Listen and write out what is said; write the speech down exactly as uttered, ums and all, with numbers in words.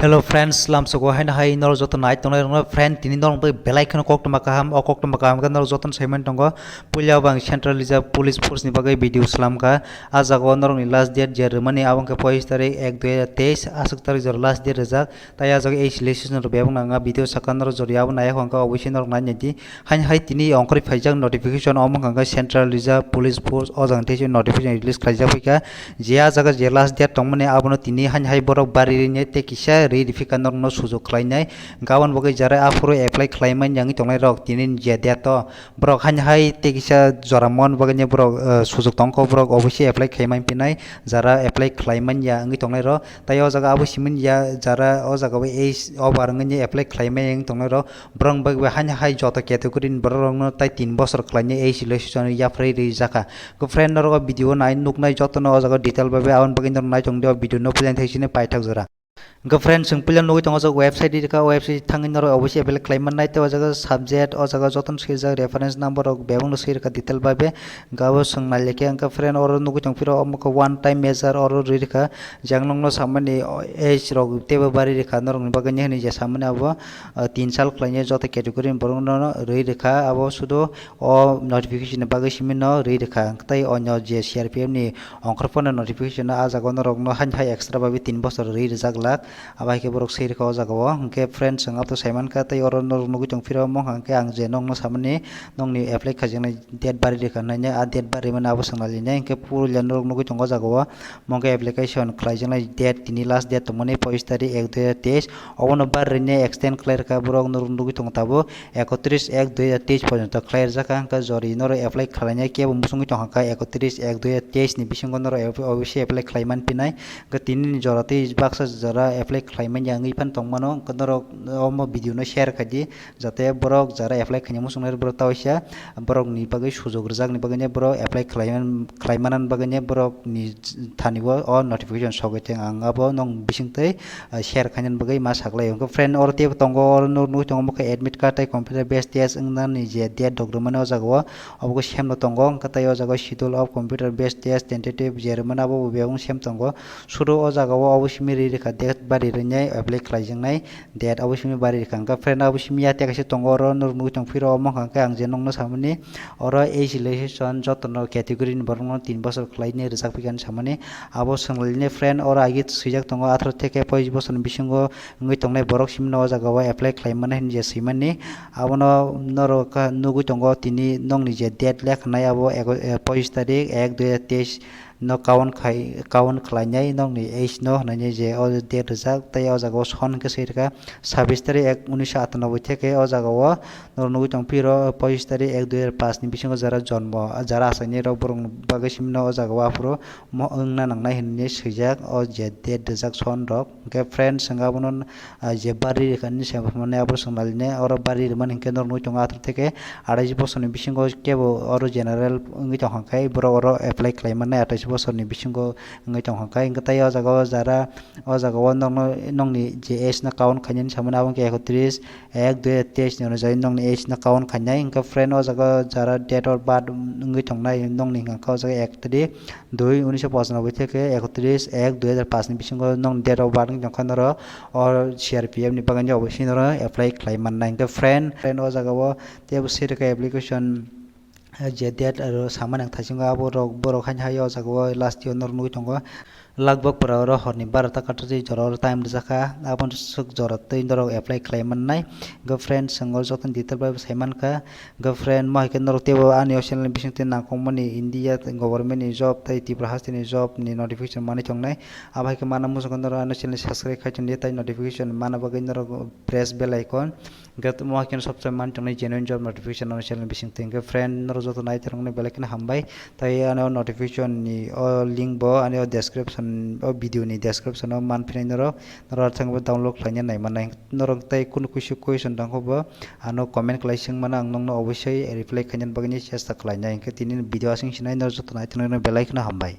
Hello friends, lamsoko haino hai norok joto nai tongnai rokno friend, tini norok bai belai kheno koktwma kaham. O koktwma kaham khe norok jotono saiman tongo. Puila bang Central Reserve Police Force ni bagwi video slam kha. A jaga o norok ni last date je rwmani abo khe poish tarik ek dui hazar teis, aswk tarik jora last date rijak. Tai a jaga age relaxation rok bebak nang, a video saka norok jori abo nai hwnkha, obviously norok nai naidi. Haino hai tini ongkhorwi phaijak notification, omo wngkha khe Central Reserve Police Force o jaga tei notification release khlaijak phaikha. Je a jaga je last date tongmani abono tini haino hai borok bari rine tei kisa ri rifika norokno sujok khlainai. Gabon bagwi jara aphuru apply khlaimani wngwi tongnai rok tini je date o borok haino hai tei kisa jora mon bagwi borok, eh, sujok tongkho, borok obviously apply khlaimani pinai jara apply khlaimani ya wngwi tongnai rok. Tai o jaga abo simi ya jara o jaga bai age over wngwi apply khlaimani wngwi tongnai rok. Borok bai bai haino hai joto category ni borok rokno tai tin bosor khlainai age relaxation yapharwi rijak kha. Hwnkhe friend norok o video nai nuknai jotono o jaga detail bai bai aboni bagwi norok nai tongdi o video no puila thai sini paithak jora. Hwnkhe friend chwng puila nugwi tongo o jaga website rikha, o website thangwi norok obviously apply khlai mannai tei o jaga subject o jaga jotono swijak reference number rok bebak no swi rikha detail bai bai. Hwnkhe abo chwng nai lekhe hwnkhe friend oro nugwi tong phiro omo khe one time major oro rwi rikha. Jang nokno samani age rok teibo bari rikha norokni bagwi hinwi je samani abo, ah, tin sal khlainai joto category ni borokno rwi rikha, abo sudo o notification ni bagwi simi no rwi rikha. Tei onyo je C R P F ni ongkhorphano notification no ah jaga o norokno haino hai extra bai tin bosor rwi rijak lak. Abo hai khe borok swi rikha o jaga o. Hwnkhe friends, chwng abo to saimankha tei oro norok nugwi tong phiro omo hwnkha khe ang je nokno samani nokni apply khaijaknai date bari rikha hinwi, ah date bari mani abo chwng nai linai. Hwnkhe puila norok nugwi tongo o jaga o. Omo khe application khlaijaknai date, tini last date tongmani poish tarik ek dui hazar teis. Obono bar rwini extend khlai rwkha borok, norok nugwi tongo tabuk ekotris ek dui hazar teis porjonto khlai rwjak kha. Hwnkhe jori norok apply khlainai kebo muchungwi tongkha ekotris ek dui hazar teis ni bisingo norok obviously apply khlai man pinai. Hwnkhe tini ni jora tei baksa jora apply khlai manya wngwi phano tongmano, hwnkhe norok omo video no share khaidi. Jate borok jara apply khaina muchungnai borok ta waisa borokni bagwi sujok rwjakni bagwino borok apply khlaiman-, khlaimanani bagwino borokni thani o, o notification sogwi thang ang abo nong bisingtwi, ah, share khainani bagwi ma saklai. Hwnkhe friend oro teibo tongo, oro nuknwi tongo omo khe admit card tei computer based test wngnani je date rok rwmani o jaga o, obo khe same no tongo. Hwnkhe tei o jaga o schedule of computer based test tentative je rwmani abo bo bebak same tongo. Sudo o jaga o obo simi ri rikha date bari rwnai apply khlaijaknai. Date abo simi bari rikha hwnkhe friend abo simi ya tei kaisa tongo oro norok nugwi tong phiro omo hwnkha khe ang je nokno samani oro age relaxation jotono category ni borokno tin bosor khlainai rwjak phikha hinwi samani abo swnglainai friend oro age swijak tongo atharo theke poish bosorni bisingo wngwi tongnai borok simi no o jaga o apply khlai mani hinwi je swimani abono norok nugwi tongo tini nokni je date lekhanai abo ego-, eh, poish tarik ek dui hazar teis no count khai, count khlainai nokni age no hwnwi je o date rijak tei o jaga o son hwnkhe swi rwkha sabbish tarik ek unisho atanoboi theke o jaga o norok nugwi tong phiro poish tarik ek dui hazar paanch ni bisingo jara jonmo, jara achainai rok borok bagwi simi no o jaga o aphuru mo wngna nangnai hinwi swijak o je date rijak son rok hwnkhe friends hwnkhe abono ah, je bari rikha ni se mane abo swng nai line oro bari rwmani hinkhe norok nugwi tongo athar theke athais bosorni bisingo kebo oro general wngwi tongkha khe borok oro apply khlai mannai athais bosorni bisingo wngwi tongkha khe hinkhe tei o jaga o jara o jaga o nokno nokni je age no count khainani samani abo wngkha ekotris ek dui hazar teis ni onujai nokni age no count khainai hinkhe friend o jaga o jara date of birth wngwi tongnai nokni hinkha khe o jaga ek tarik dui unisho pochanoboi theke ekotris ek dui hazar paanch ni bisingo nokni date of birth wngwi tongkha norok. O C R P F ni bagwi ni obo sini oro apply khlai mannai. Hwnkhe friend, friend o jaga o teibo swi rwkha application, eh, je date aro samani ang thaisingo abo rok borok haino hai o jaga o last year norok nugwi tongo. Lagbak pura oro horni barota kathajak jora oro time rijak kha. Aboni swk jora tei norok apply khlai mannai. Hwnkhe friend, chwng o jotono detail bai bo sai mankha. Hwnkhe friend, mo hai khe norok teibo ani o channel ni bisingtwi nangkukmani India government ni job tei Tripura haste ni job ni notification manwi tongnai. Abo hai khe mana muchungkha norok ano channel subscribe khai tongdi tei notification mana bagwi norok press bell icon. Hwnkhe omo hai khe sobse man tongnai genuine job notification ano channel bisingtwi. Hwnkhe friend norok joto nai tongmani belai kheno hambai. Tei ano notification ni o link bo ano description o video ni description o man phinai norok, norok thangwi download khlaina nai mannai. Norok tei kunu kisi question tongkha bo ano comment khlai swng mano, ang nokno obviously reply khaina bagwi chesta khlainai. Hwnkhe tini video aswk sinai norok joto nai tongmani belai kheno hambai.